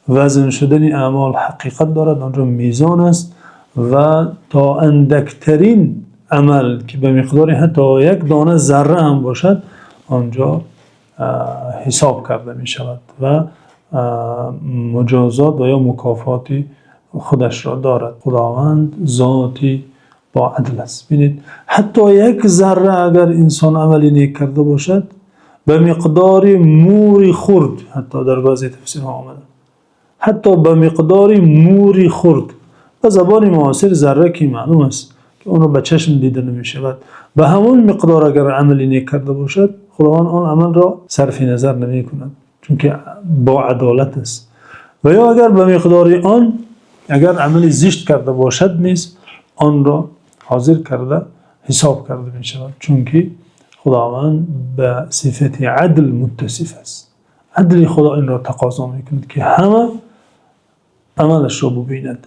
Вазн шудани аъмол ҳақиқат дорад. Он ҷо мезон аст ва то андактарин амал, ки ба миқдори ҳатто як дона зарра ҳам бошад, он ҷо ҳисоб карда мешавад ва муҷозот ва ё мукофоти худашро дорад. Худованд зоти бо адл аст. Бубинед, ҳатто як зарра агар инсон амали нек карда бошад, ба миқдори мӯи хурд, ҳатто дар баъзе тафсирҳо омада, ҳатто ба миқдори мӯи хурд, ба забони муосир зарра, ки маълум аст, ки онро ба чашм дида намешавад, ба ҳамон миқдор агар амали нек карда бошад, Худованд он амалро сарфи назар намекунад, чунки бо адолат аст. Ва ё агар ба миқдори он агар амали зишт карда бошад низ, онро ҳозир карда ҳисоб карда мешавад, чунки Худованд ба сифати адл муттасиф аст. Адли Худо инро тақозо мекунад, ки ҳама амалашро бубинад.